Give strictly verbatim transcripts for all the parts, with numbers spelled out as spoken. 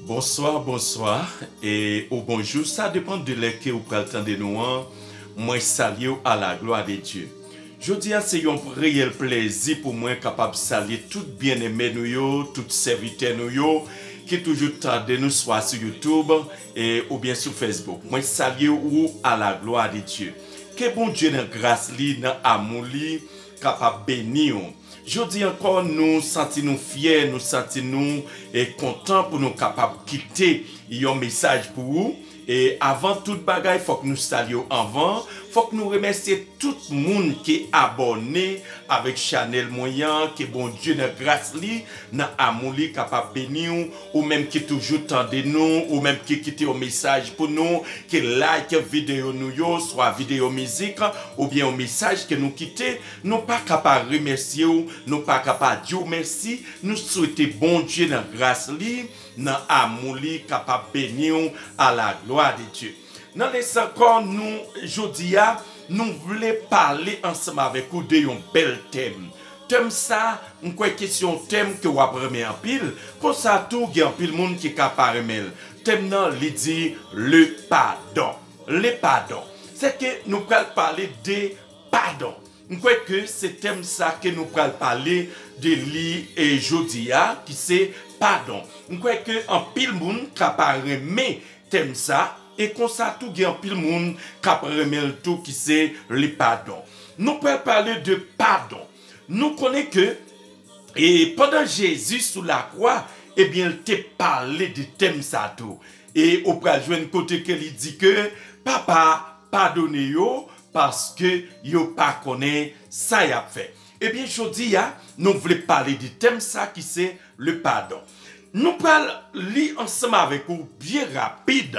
Bonswa, bonswa, e ou bonjou, sa depann de lè ke ou pral tande nou an. Mwen salye w à la gloire de Dieu. Jodi a se yon reyèl plèzi pou mwen kapab salye tout byeneme nou yo, tout sèvitè nou yo ki toujou tande nou swa sou YouTube e oubyen sou Facebook. Mwen salye ou à la gloire de Dieu. Ke Bondye nan gras li, nan amou li, kapab beni w. Jodi ankò, nou santi nou fyè, nou santi nou e kontan pou nou kapab kite yon mesaj pou ou. E avan tout bagay, fòk nou salye w anvan. Fòk nou remèsye tout moun ki abòne avèk chanèl mwen an. Ke Bondye nan gras li, nan amou li kapab beni w. Ou menm ki toujou tande nou, ou menm ki kite yon mesaj pou nou, ki like videyo nou yo, swa videyo mizik, oubyen yon mesaj ke nou kite, nou pa ka pa remèsye w, nou pa ka pa di w mèsi. Nou swete Bondye nan gras li, nan amou li kapab beni w à la gloire de Dieu. Nan leson ankò nou jodi a, nou vle pale ansanm avèk ou de yon bèl tèm. Tèm sa, m kwè ke se yon tèm ke w ap renmen anpil. Konsa tou, gen anpil moun ki ka pa renmen l. Tèm nan, li di, le pardon. Le pardon. Se ke nou pral pale de padon. M kwè ke se tèm sa ke nou pral pale de li e jodi a, ki se padon. M kwè ke anpil moun ka pa renmen tèm sa, e konsa tou gen anpil moun k ap renmen l tou, ki se le pardon. Nou pral pale de padon. Nou konnen ke, e pandan Jezi sou lakwa, ebyen, l te pale de tèm sa tou. E ou pral jwenn kote ke li di ke, Papa, padone yo, paske yo pa konnen sa y ap fè. Ebyen, jodi a, nou vle pale de tèm sa ki se le pardon. Nou pral li ansanm avèk ou byen rapid,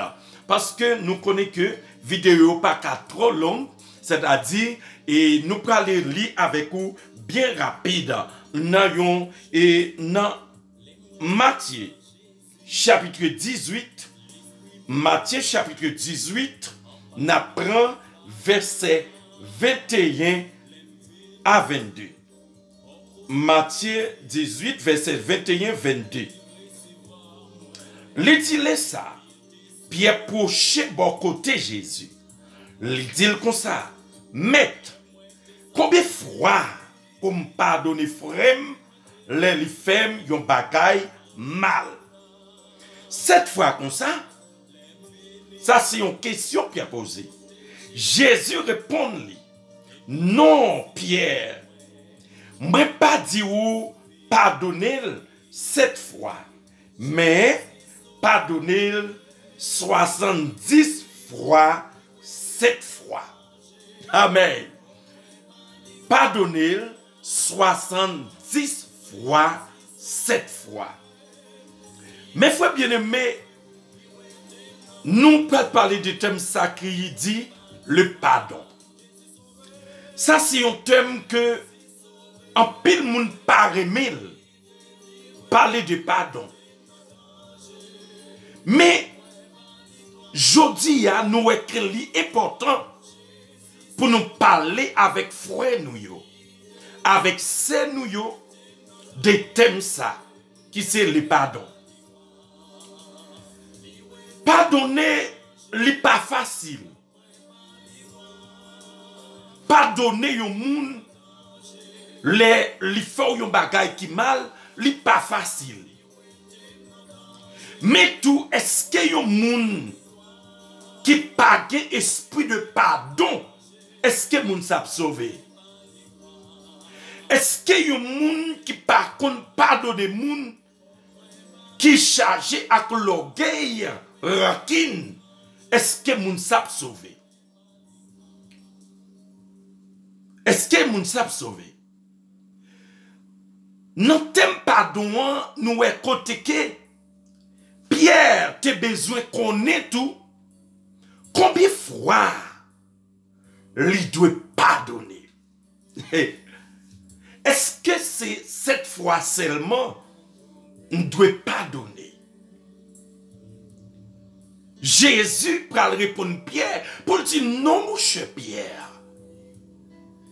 paske nou konnen ke videyo yo pa ka twò long, sètadi, e nou pral li avèk ou byen rapid nan yon, e nan Matye, chapitre dizwit, Matye chapitre dizwit, n ap pran vèsè venteyen a vennde. Matye dizwit, vèsè venteyen, vennde. Li di, lè sa, Pyè pwoche bò kote Jezi. Li di l konsa, Mèt, konbyen fwa pou m padone frè m lè li fè m yon bagay mal? Sèt fwa konsa? Sa se yon kesyon Pyè poze. Jezi reponn li, Non, Pyè, mwen pa di ou padone l sèt fwa, men padone l swasanndis fwa sèt fwa. Amèn. Padone l swasanndis fwa sèt fwa. Men frè byeneme, nou pral pale de tèm sa ki di le padon. Sa se yon tèm ke anpil moun pa renmen l, pale de padon. Men, jodi a, nou wè ke li enpòtan pou nou pale avèk frè nou yo, avèk sè nou yo, de tèm sa, ki se le padon. Padone, li pa fasil. Padone yon moun lè li fè w yon bagay ki mal, li pa fasil. Men tou, èske yon moun ki pa gen espri de padon, èske moun sa ap sove? Èske yon moun ki pa konn padone moun, ki chaje ak lògèy, rankin, èske moun sa ap sove? Èske moun sa ap sove? Nan tèm padon an, nou wè kote ke Pyè te bezwen konnen tou konbyen fwa li dwe padone. Èske se sèt fwa sèlman m dwe padone? Jezi pral reponn Pyè pou l di, Non, monchè Pyè,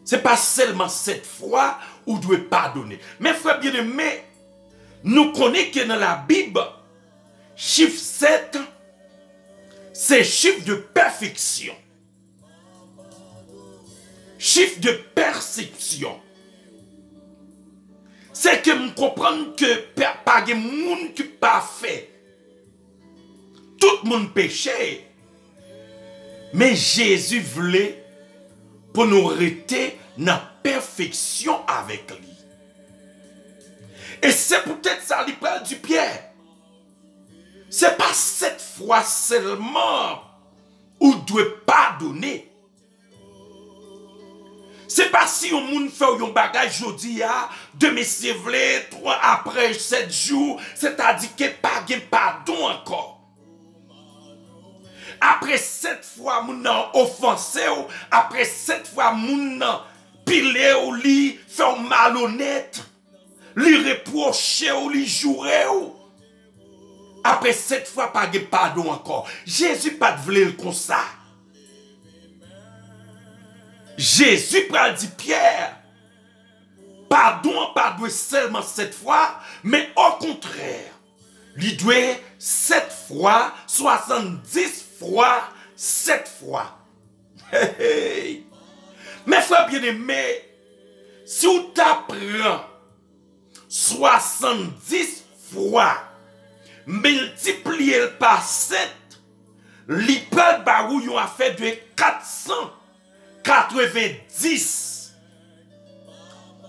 se pa sèlman sèt fwa ou dwe padone. Men, frè byeneme, nou konnen ke nan Labib, Chif sèt, se chif de pèfeksyon. Chif de pèsepsyon. Se ke m konprann ke pa, pa gen moun ki pafè. Tout moun peche. Men Jezi vle pou nou rete nan pèfeksyon avèk li. E se poutèt sa li pral di Pyè, se pa sèt fwa sèlman ou dwe padone. Se pa si yon moun fè w yon bagay jodi a, demen si Dye vle, twa, apre sèt jou, sètadi ke pa gen padon ankò. Apre sèt fwa moun nan ofanse w, apre sèt fwa moun nan pile w, li fè w malonèt, li repwoche w, li joure w. Apre sèt fwa, pa gen padon ankò. Jezi pa t vle l konsa. Jezi pral di Pyè, padon an pa dwe sèlman sèt fwa, men okontrè, li dwe sèt fwa, swasanndis fwa, sèt fwa. Hey, hey. Men frè byeneme, si w ta pran swasanndis fwa, miltipliye l pa sèt, li pral ba ou yon afè de kat san katrevendis.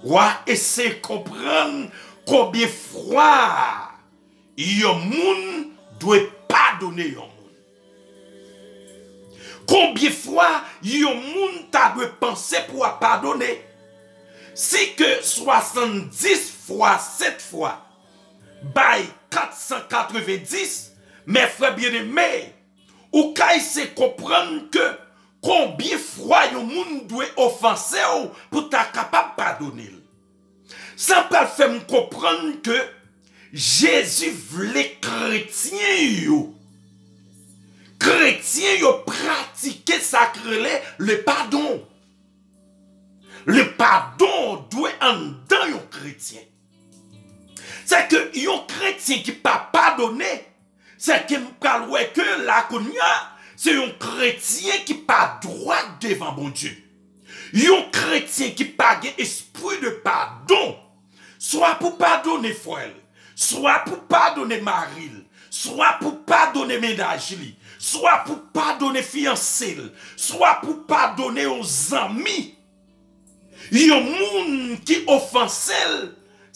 W a eseye konprann konbyen fwa yon moun dwe padone yon moun. Konbyen fwa yon moun ta dwe panse pou w ap padone? Si ke swasanndis fwa sèt fwa bay kat san katrevendis, men frè byeneme, ou ka eseye konprann ke konbyen fwa yon moun dwe ofanse w pou ta kapab padone l. Sa pral fè m konprann ke Jezi vle kretyen yo, kretyen yo pratike sa k rele le padon. Le padon dwe anndan yon kretyen. Se ke yon kretyen ki pa padone, se ke m pral wè ke la kounye a, se yon kretyen ki pa dwat devan Bondye. Yon kretyen ki pa gen espri de padon, swa pou padone frè l, swa pou padone mari l, swa pou padone mennaj li, swa pou padone fiyanse l, swa pou padone yon zanmi. Yon moun ki ofanse l,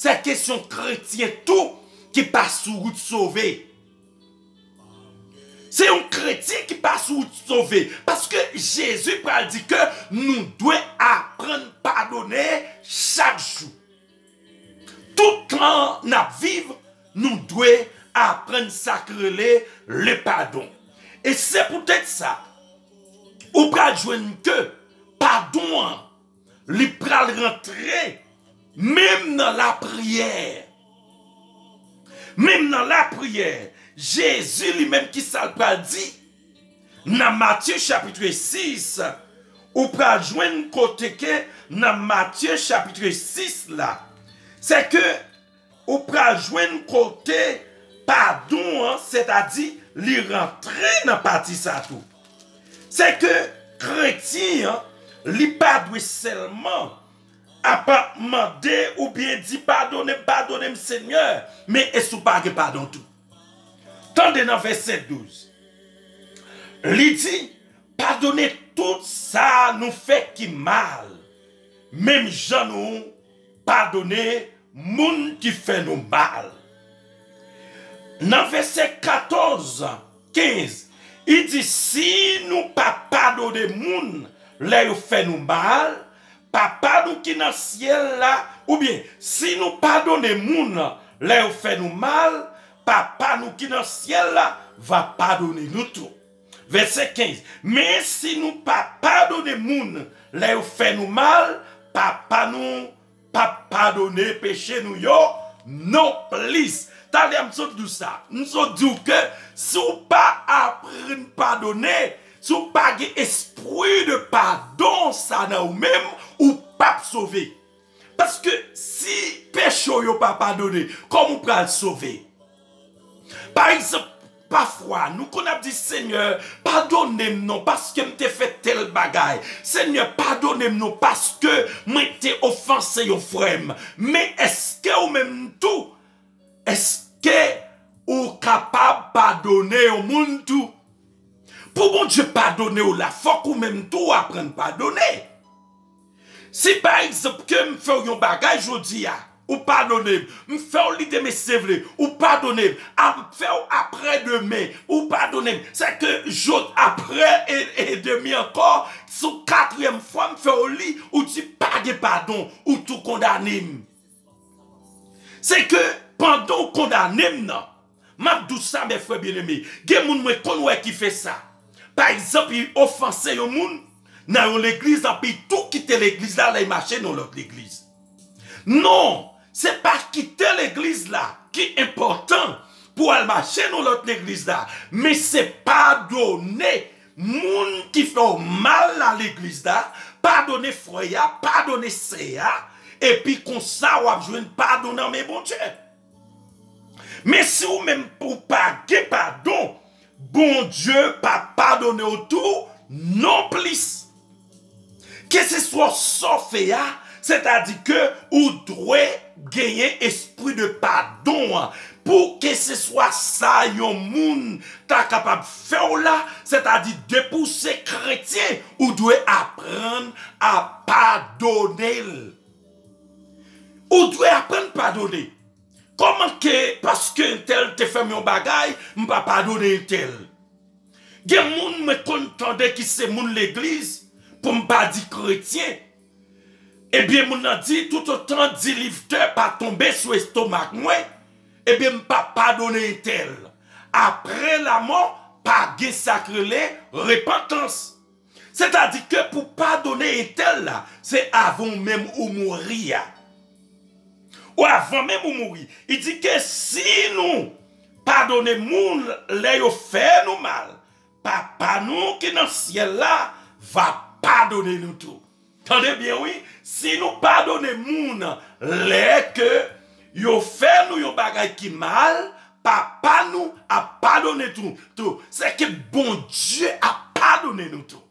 se kesyon kretyen tou ki pa sou wout sove. Se yon kretyen ki pa sou wout sove. Paske Jezi pral di ke nou dwe aprann padone chak jou. Tout tan n ap viv, nou dwe aprann sa k rele le padon. E se poutèt sa, ou pral jwenn ke padon an, li pral rantre menm nan lapriyè. Menm nan lapriyè, Jezi li menm, ki sa l pral di? Nan Matye chapit sis, ou pral jwenn kote ke nan Matye chapit sis la, se ke ou pral jwenn kote padon an, sètadi li rantre nan pati sa tou. Se ke kretyen an, li pa dwe sèlman ap mande oubyen di, padone m, padone m, Senyè, men e si w pa gen padon tou? Tande nan vèsè douz. Li di, padone tout sa nou fè ki mal, menm jan nou padone moun ki fè nou mal. Nan vèsè katòz, kenz, li di, si nou pa padone moun lè yo fè nou mal, Papa nou ki nan syèl la, oubyen si nou padone moun lè yo fè nou mal, Papa nou ki nan syèl la va padone nou tou. Vèsè kenz. Men si nou pa padone moun lè yo fè nou mal, Papa nou p ap padone peche nou yo nonplis. Talè a m sot di w sa. M sot di w ke si w pa aprann padone, si w pa gen espri de padon sa nan ou menm, ou p ap sove. Paske si peche w yo pa padone, kòman w pral sove? Pa egzanp, Pafwa, nou konn ap di, Senyè, padone m non, paske m te fè tèl bagay. Senyè, padone m non, paske mwen te ofanse yon frè m. Men èske ou menm tou, èske ou kapab padone yon moun tou? Pou Bondye padone w la, fòk ou menm tou w aprann padone. Si pa egzanp ke m fè w yon bagay jodi a, ou padone m. M fè w li demen, si Dye vle, ou padone m. A m fè w aprè demen, ou padone m. Sèke jodi, aprè e, e demen ankò, sou katriyèm fwa m fè w li, ou di pa gen padon, ou tou kondane m. Sèke pandan w kondane m nan, m ap di w sa, mè frè byeneme, gen moun mwen konn wè ki fè sa. Pa egzanp, li ofanse yon moun nan yon legliz, anpi tou kite legliz la, l al mache nan lòt legliz. Non, se pa kite legliz la ki enpòtan pou al mache nan lòt legliz la, men se padone moun ki fè w mal nan legliz la, padone frè a, padone sè a, epi konsa w ap jwenn padon nan men Bondye. Men si ou menm ou pa gen padon, Bondye p ap padone w tou nonplis. Keseswa sa w fè a, sètadi ke ou dwe genyen espri de padon an pou keseswa sa yon moun ta kapab fè w la, sètadi depi w se kretyen, ou dwe aprann a padone l. Ou dwe aprann padone. Kòman ke paske entèl te fè m yon bagay, m pa padone entèl? Gen moun mwen konn tande ki se moun legliz, pou m pa di kretyen. Ebyen, moun nan di, toutotan di liftè pa tonbe sou estomak mwen, ebyen, m pa padone entèl. Aprè lamò, pa gen sa k rele repantans. Sètadi ke pou padone entèl la, se avan w menm ou mouri a. Ou avan menm ou mouri. Li di ke si nou padone moun lè yo fè nou mal, Papa nou ki nan syèl la va padone nou tou. Tande byen, wi. Si nou padone moun lè ke yo fè nou yon bagay ki mal, Papa nou ap padone tou, tou. Sèke Bondye ap padone nou tou.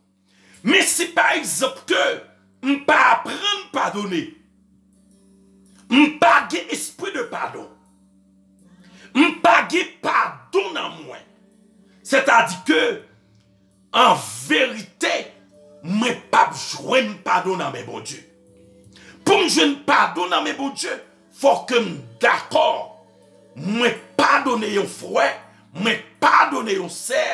Men si pa egzanp ke m pa aprann padone, m pa gen espri de padon, m pa gen padon nan mwen, sètadi ke an verite, mwen p ap jwenn padon nan men Bondye. Pou m jwenn padon nan men Bondye, fò ke m dakò. Mwen padone yon frè, mwen padone yon sè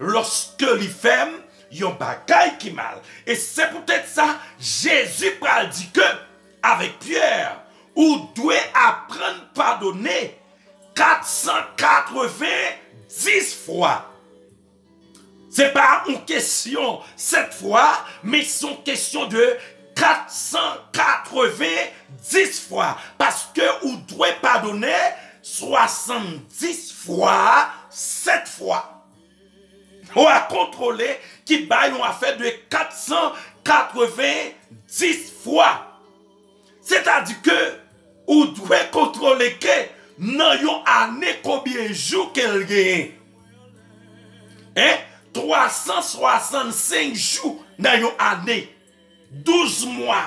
lòske li fè m yon bagay ki mal. E se poutèt sa, Jezi pral di ke, avèk Pyè, ou dwe aprann padone kat san katreven dis fwa. Se pa yon kesyon sèt fwa, men se yon kesyon de kat san katreven dis fwa. Paske ou dwe padone swasanndis fwa sèt fwa. Ou a kontwole ki bay yon afè de kat san katreven dis fwa. Sètadi ke ou dwe kontwole ke nan yon ane konbyen jou ke l genyen. Hein? Twa san swasann senk jou nan yon ane. Douz mwa.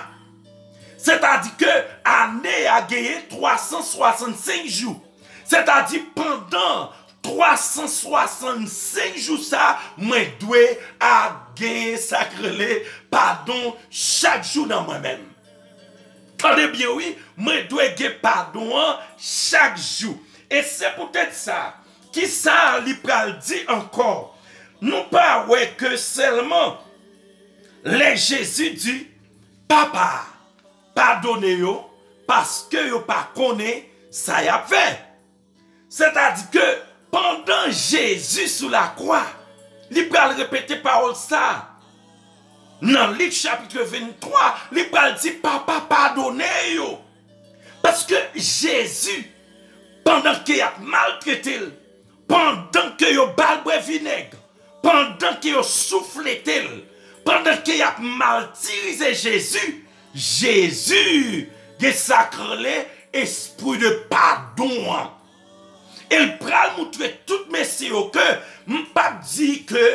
Sètadi ke ane a genyen twa san swasann senk jou. Sètadi pandan twa san swasann senk jou sa, mwen dwe a genyen sa k rele padon chak jou nan mwen menm. Tande byen, wi, mwen dwe gen padon an chak jou. E se poutèt sa, kisa li pral di ankò? Nou pa wè ke sèlman lè Jezi di, Papa, padone yo, paske yo pa konnen sa y ap fè. Sètadi ke pandan Jezi sou lakwa, li pral repete pawòl sa a. Nan Lik chapit venntwa, li pral di, Papa, padone yo. Paske Jezi, pandan ke y ap maltrete l, pandan ke yo ba l bwè vinèg, pandan ke yo souflete l, pandan ke y ap matirize Jezi, Jezi gen sa k rele espri de padon an. E l pral moutre tout mesye yo ke m p ap di ke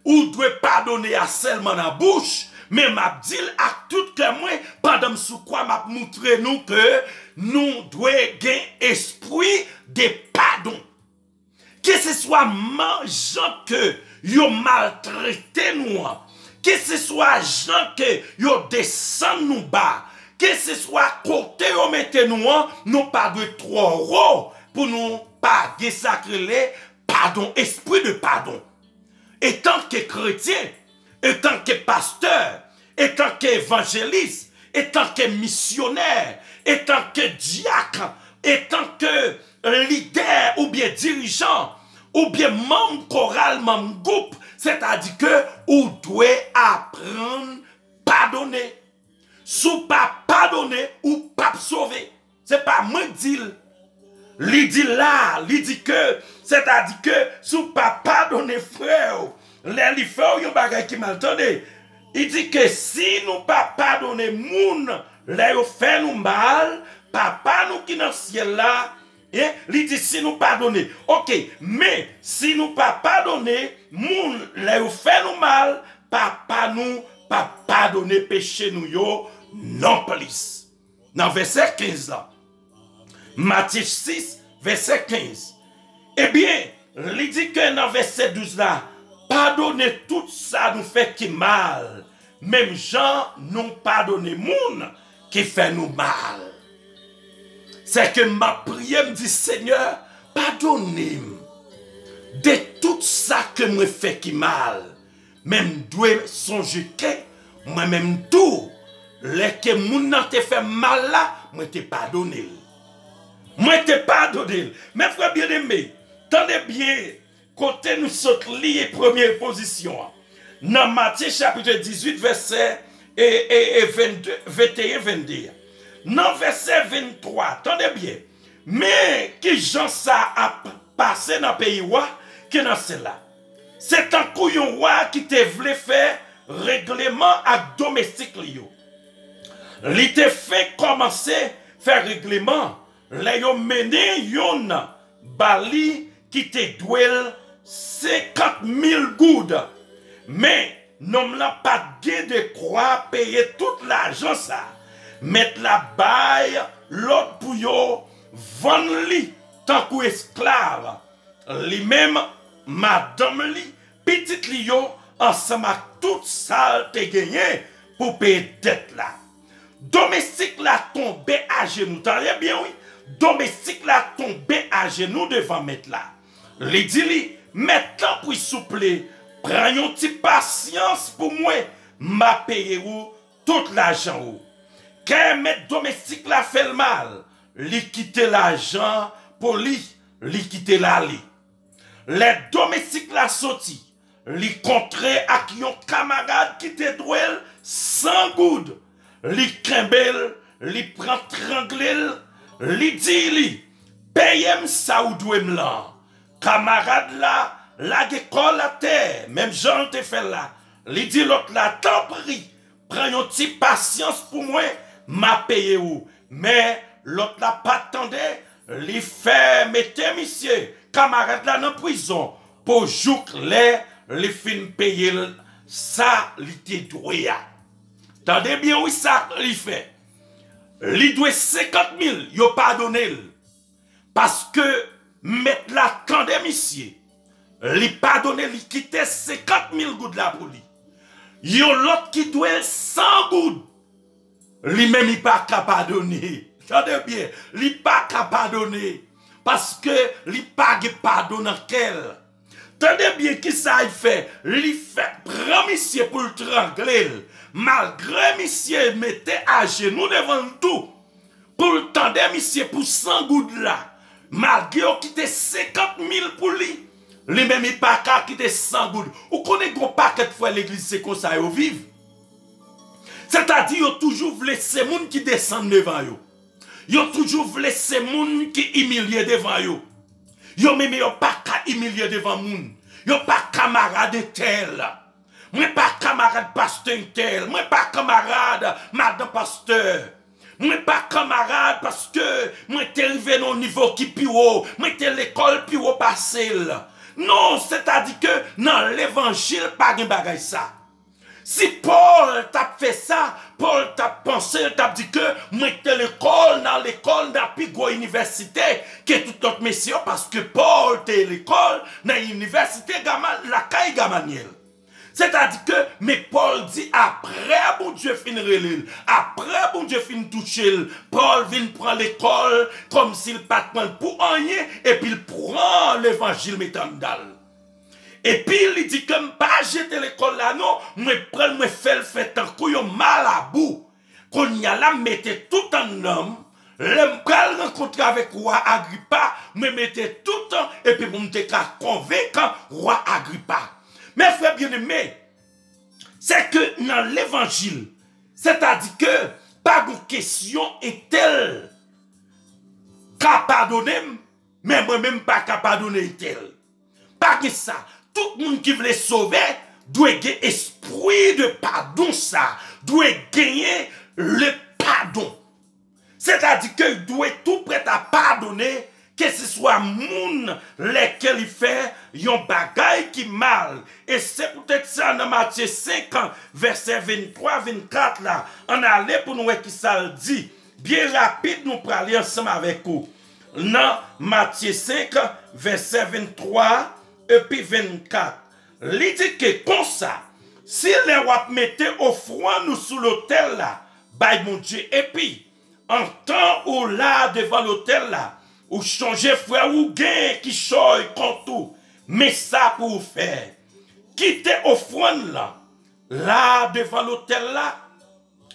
ou dwe padone a sèlman nan bouch, men m ap di l ak tout kè mwen, pandan m sou kwa, m ap moutre nou ke nou dwe gen espri de padon. Keseswa man jan ke yo maltrete nou an, keseswa jan ke yo desann nou ba, keseswa kote yo mete nou an, nou pa dwe twò wo pou nou pa gen sa k rele padon, espri de padon. Etanke kretyen, etanke pastè, etanke evanjelis, etanke misyonè, etanke dyak, etanke lidè oubyen dirijan, oubyen manm koral, manm gwoup, sètadi ke ou dwe aprann padone. Si w pa padone, ou p ap sove. Se pa mwen k di l. Li di la, li di ke, sètadi ke si w pa padone frè w, lè li fè w yon bagay ki mal, tande, li di ke si nou pa padone moun, lè yo fè nou mal, Papa nou ki nan syèl la, e, li di si nou padone. Oke, men si nou pa padone moun, lè yo fè nou mal, Papa nou p ap padone peche nou yo nonplis. Nan vèsè kenz la, Matye sis, vèsè kenz. Ebyen, li di ke nan vèsè douz la, padone tout sa nou fè ki mal, menm jan nou padone moun ki fè nou mal. Sèke m ap priye, m di, Senyè, padone m de tout sa ke mwen fè ki mal. Men m dwe sonje ke mwen menm tou, lè ke moun nan te fè m mal la, mwen te padone l. Mwen te padone l. Men frè byeneme, tande byen kote nou sot li premye pozisyon an. Nan Matye chapit dizuit, vèsè e, e, e vennde, venteyen, vennde. Nan vèsè venntwa, tande byen. Men ki jan sa ap pase nan peyi wa ki nan syèl la. Se tankou yon wa ki te vle fè regleman ak domestik li yo. Li te fenk kòmanse fè regleman lè yo mennen youn ba li ki te dwe l senkant mil goud. Men, nonm lan pa t gen dekwa peye tout lajan sa a. Mèt la bay lòd pou yo vann li tankou esklav, li menm, madanm li, pitit li yo, ansanm ak tout sa l te genyen pou peye dèt la. Domestik la tonbe ajenou, tande byen wi, domestik la tonbe ajenou devan mèt la. Li di li, Mèt, tanpri, souple, pran yon ti pasyans pou mwen, m a peye ou tout lajan ou. Kè mèt domestik la fè l mal, li kite lajan pou li, li kite l ale. Lè domestik la soti, li kontre ak yon kamarad ki te dwe l san goud. Li kenbe l, li pran trangle l, li di li, Peye m sa ou dwe m lan. Kamarad la lage kò l atè, menm jan l te fè l la. Li di lòt la, Tanpri, pran yon ti pasyans pou mwen, m a peye ou. Men, lòt la pa t tande, li fè mete misye, kamarad la, nan prizon pou jouk lè li fin peye l sa li te dwe a. Tande byen wi sa li fè. Li dwe senkant mil, yo padone l. Paske mèt la tande misye. Li padone, li kite senkant mil goud la pou li. Yon lòt ki dwe l san goud, li menm li pa ka padone. Tande byen, li pa ka padone. Paske li pa gen padon nan kè l. Tande byen kisa li fè. Li fè pran misye pou l trangle l. Malgre misye mete ajenou devan l tou. Pou l tande misye pou san goud la. Malgre yo kite senkant mil pou li, li menm li pa ka kite san goud. Ou konnen gon pakèt frè legliz se konsa yo viv. Sètadi yo toujou vle se moun ki desann devan yo. Yo toujou vle se moun ki imilye devan yo. Yo menm yo pa ka imilye devan moun. Yo pa kamarad entèl. Mwen pa kamarad pastè entèl. Mwen pa kamarad madan pastè. Mwen pa kanmarad paske mwen te rive nan yon nivo ki pi wo, mwen te lekòl pi wo pase l. Non, sètadi ke nan levanjil pa gen bagay sa. Si Pòl t ap fè sa, Pòl t ap panse, l t ap di ke mwen te lekòl, nan lekòl, nan pi gwo inivèsite ke tout lòt mesye yo, paske Pòl te lekòl nan inivèsite Gama, lakay Gamanyèl. Sètadi ke, men Pòl di, apre Bondye fin rele l, apre Bondye fin touche l, Pòl vin pran lekòl kòmsi l pa t pran l pou anyen, epi l pran levanjil mete anndan l. Epi li di ke m pa jete lekòl la non, mwen pran l, mwen fè l fè tankou yon malabou. Kounye a la, m mete tout anndan m. Lè m pral rankontre avèk wa Agripa, mwen mete tout an, epi pou m te ka konvenk wa Agripa. Men frè byeneme, se ke nan levanjil, sètadi ke pa gon kesyon entèl ka padone m, men mwen menm pa ka padone entèl. Pa gen sa. Tout moun ki vle sove dwe gen espri de padon sa, dwe genyen le padon. Sètadi ke dwe tou prèt a padone, keseswa moun lè ke li fè yon bagay ki mal. E se poutèt sa nan Matye senk, vèsè venntwa, vennkat la, ann ale pou n wè kisa l di. Byen rapid, nou prale ansanm avèk ou. Nan Matye senk, vèsè venntwa epi vennkat, li di ke konsa, si lè w ap mete ofrann ou sou lotèl la, bay Bondye, epi, antan ou la devan lotèl la, ou chonje frè ou gen kichòy kont ou, men sa pou ou fè. Kite ofrann lan la devan lotèl la,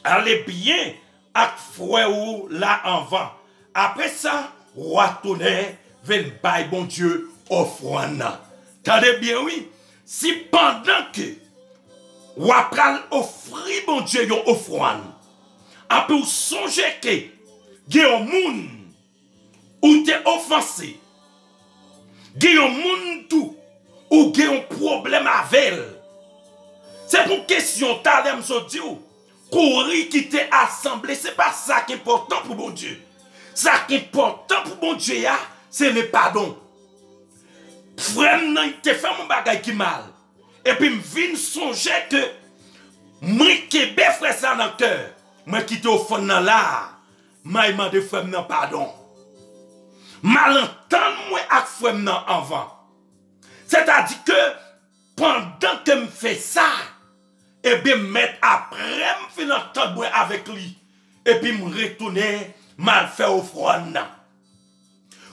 ale byen ak frè ou la anvan. Apre sa, w a tounen vin bay Bondye ofrann nan. Tande byen wi, si pandan ke w a pral ofri Bondye yon ofrann, anpi w sonje ke gen yon moun ou te ofanse, gen yon moun tou ou gen yon pwoblèm avè l. Se pou kesyon talè m sot di w, kouri kite asanble, se pa sa k enpòtan pou Bondye. Sa k enpòtan pou Bondye a, se le padon. Frè m nan te fè m yon bagay ki mal. Epi m vin sonje ke mwen kenbe frè sa nan kè. Mwen kite ofrann nan la. M al mande frè m nan padon. M al antann mwen ak frè m nan anvan. Sètadi ke pandan ke m fè sa, ebyen m mèt apre m fin antann mwen avèk li, epi m retounen, m al fè ofrann nan.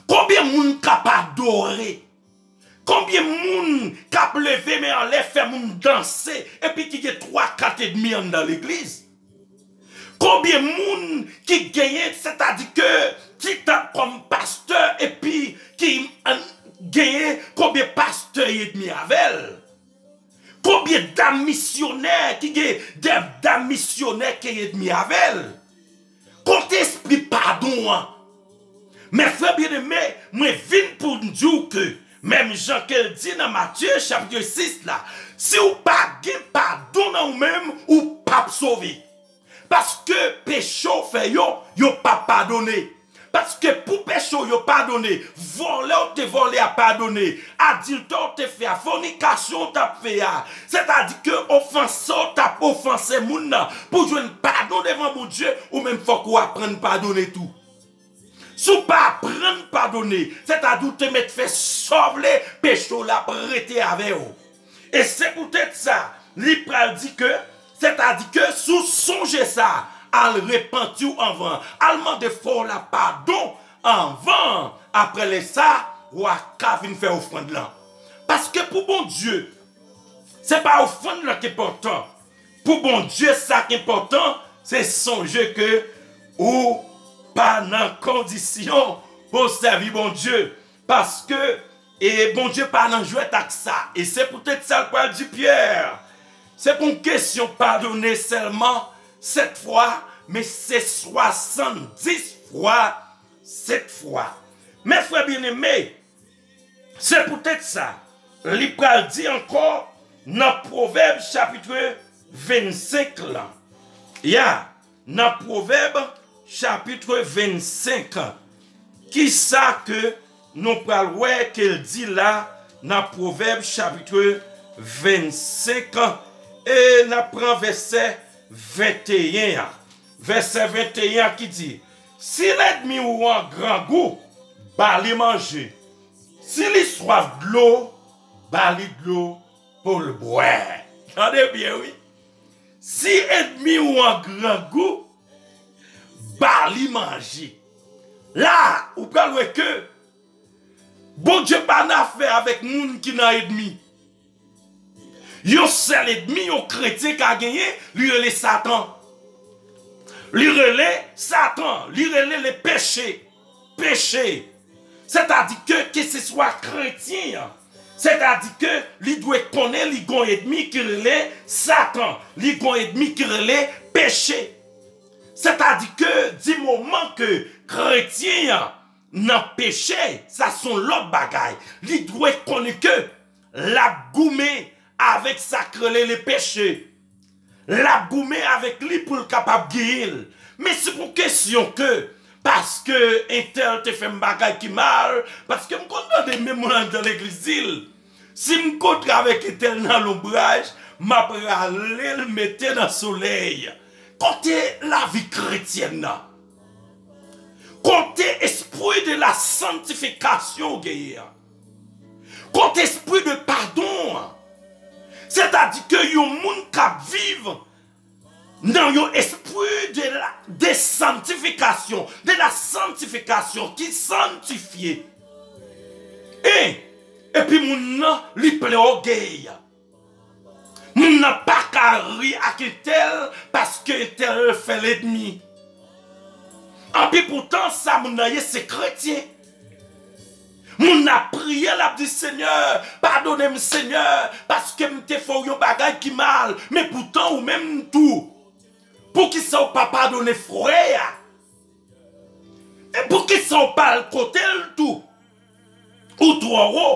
Konbyen moun k ap adore? Konbyen moun k ap leve men anlè fè moun danse epi ki gen twa kat edmi anndan legliz? Konbyen moun ki genyen, sètadi ke ki t ap kòm pastè epi ki genyen konbyen pastè y edmi avè l? Konbyen dam misyonè ki gen de dam misyonè ki edmi avè l? Kote espri padon an? Men frè byeneme, mwen vin pou m di w ke, menm jan ke l di nan Matye chapit sis la, si w pa gen padon nan ou menm, ou p ap sove. Paske peche w fè yo, yo p ap padone. Paske pou peche w yo padone, vòlè w te vòlè a padone, adiltè w te fè a, fònikasyon w t ap fè a, sètadi ke ofanse w t ap ofanse moun nan, pou jwenn padon devan Bondye, ou menm fòk ou aprann padone tou. Si w pa aprann padone, sètadi w te mèt fè sa w vle, peche w la ap rete avè w. E se poutèt sa, li pral di ke, sètadi ke si w sonje sa, al repanti w anvan, al mande frè w la padon anvan, apre lè sa, w a ka vin fè ofrann lan. Paske pou Bondye, se pa ofrann lan ki enpòtan. Pou Bondye, sa k enpòtan, se sonje ke ou pa nan kondisyon pou w sèvi Bondye. Paske, e, Bondye pa nan jwèt ak sa. E se poutèt sa l pral di Pyè, se pa yon kesyon padone sèlman sèt fwa, men se swasanndis fwa sèt fwa. Men frè byeneme, se poutèt sa, li pral di ankò nan Pwovèb chapit vennsenk lan. Ya, nan Pwovèb chapit vennsenk. Kisa ke nou pral wè ke l di la nan Pwovèb chapit vennsenk, e n ap pran vèsè venteyen an. Vèsè venteyen an ki di, "Si lènmi ou an grangou, ba li manje. Si li swaf dlo, ba li dlo pou l bwè." Tande byen, wi. Si ènmi ou an grangou, ba li manje. La, ou pral wè ke Bondye pa nan afè avèk moun ki nan ènmi. Yon sèl ènmi yon kretyen ka genyen, li rele Satan. Li rele Satan, li rele le peche. Peche. Sètadi ke, keseswa kretyen an, sètadi ke li dwe konnen li gon ènmi ki rele Satan, li gon ènmi ki rele peche. Sètadi ke di moman ke kretyen an nan peche, sa se yon lòt bagay. Li dwe konnen ke l ap goumen avèk sa k rele le peche. L ap goumen avèk li pou l kapab genyen l. Men se pou kesyon ke, paske entèl te fè m bagay ki mal, paske m konn tande menm moun anndan legliz di l, "Si m kontre avèk entèl nan lonbraj, m ap rale l mete nan solèy." Kote lavi kretyèn nan? Kote espri de la santifikasyon w genyen an? Kote espri de padon an? Sètadi ke yon moun k ap viv nan yon espri de la, de santifikasyon, de la santifikasyon, ki santifye. E, epi moun nan, li plen ògèy. Moun nan pa ka ri ak entèl paske entèl fè l ènmi. Anpi poutan, sa moun nan ye, se kretyen. Moun nan ap priye, l ap di, "Senyè, padone m, Senyè, paske m te fè w yon bagay ki mal." Men poutan, ou menm tou, poukisa w pa padone frè a? E poukisa w pa al kote l tou? Ou twò wo.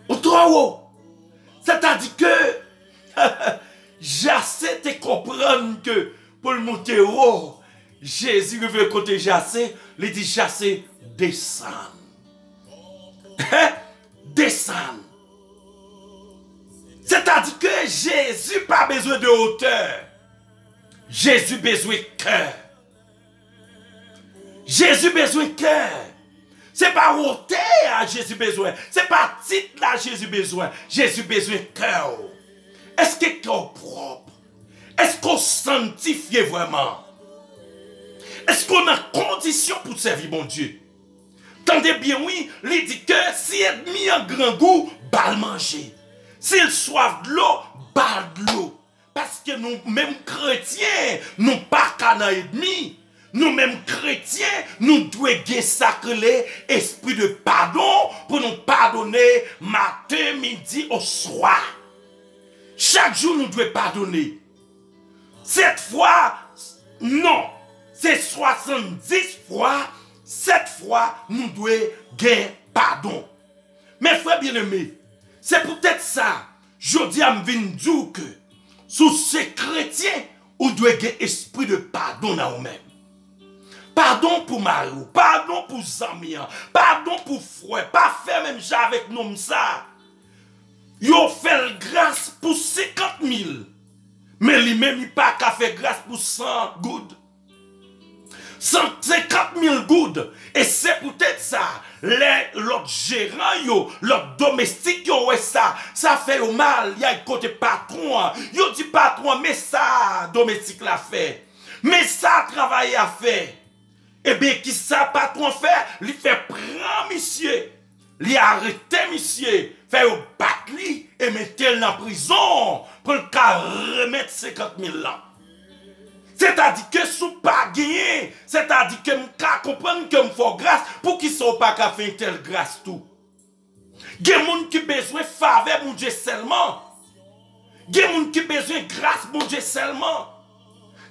Ou twò wo. Sètadi ke Jase te konprann ke pou l monte wo, Jezi rive kote Jase, li di, "Jase, desann." Desann. Sètadi ke Jezi pa bezwen de wotè. Jezi bezwen kè. Jezi bezwen kè. Se pa wotè a Jezi bezwen. Se pa tit la Jezi bezwen. Jezi bezwen kè w. Èske kè w pwòp? Èske w santifye vrèman? Èske w nan kondisyon pou sèvi Bondye? Tande byen wi, li di ke si ènmi an grangou, ba l manje. Si l swaf dlo, ba l dlo. Paske nou menm kretyen, nou pa ka nan ènmi. Nou menm kretyen, nou dwe gen sa k rele espri de padon pou nou padone maten, midi, oswa. Chak jou nou dwe padone. Sèt fwa, non, se swasanndis fwa, sèt fwa nou dwe gen padon. Men frè byeneme, se poutèt sa, jodi a m vin di w ke si w se kretyen, ou dwe gen espri de padon nan ou menm. Padon pou mari w, padon pou zanmi an, padon pou frè, pa fè menm jan avèk nonm sa. Yo fè l gras pou senkant mil, men li menm li pa ka fè gras pou san goud. San senkant mil goud. E se poutèt sa, lè lòt jeran yo, lòt domestik yo wè sa, sa fè yo mal, y al kote patwon an. Yo di patwon an, "Men sa domestik la fè. Men sa travayè a fè." Ebyen, kisa patwon an fè? Li fè pran misye. Li arete misye, fè yo bat li e mete l nan prizon pou l ka remèt senkant mil lan. Sètadi ke si w pa genyen, sètadi ke m ka konprann ke m fè w gras, poukisa w pa ka fè entèl gras tou? Gen moun ki bezwen favè Bondye sèlman. Gen moun ki bezwen gras Bondye sèlman.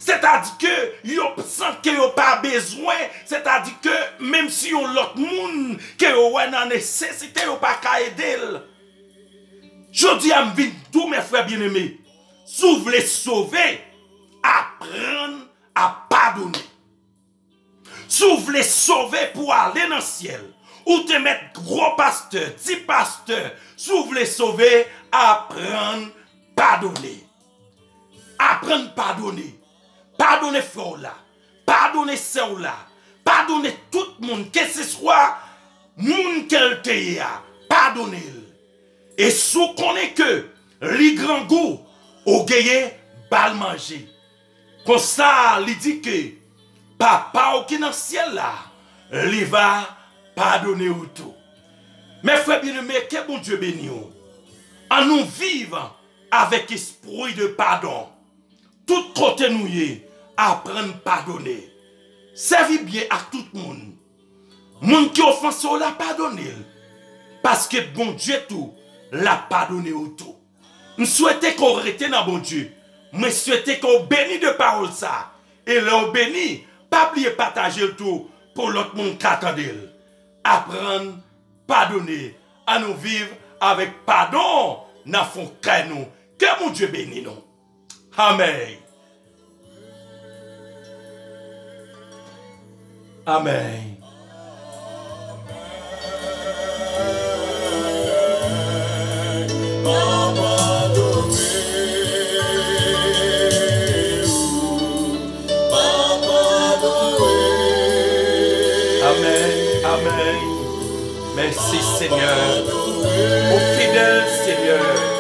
Sètadi ke yo santi ke yo pa bezwen, sètadi ke menm si yon lòt moun ke yo wè nan nesesite, yo pa ka ede l. Jodi a, m vin di w, mes frères bien-aimés, si w vle sove, aprann a padone. Si w vle sove pou w ale nan syèl, ou te mèt gwo pastè, ti pastè, si w vle sove, aprann padone. Aprann padone. Padone frè w la. Padone sè w la. Padone tout moun, keseswa moun ke l te ye a. Padone l. E si w konnen ke li grangou, ou genyen ba l manje. Konsa, li di ke Papa w ki nan syèl la, li va padone w tou. Mes frères bien-aimés, ke Bondye beni w. Ann nou viv avèk espri de padon. Tout kote nou ye, aprann padone. Sèvi byen ak tout moun. Moun ki ofanse w la, padone l. Paske Bondye tou, l ap padone w tou. M swete ke w rete nan Bondye. Mwen swete ke w beni de pawòl sa. E lè w beni, pa bliye pataje l tou pou lòt moun ka tande l. Aprann padone. Ann nou viv avèk padon nan fon kè nou. Ke Bondye beni nou. Amèn. Amèn. Amèn, amèn. Mèsi, Senyè. Ou fidèl, Senyè.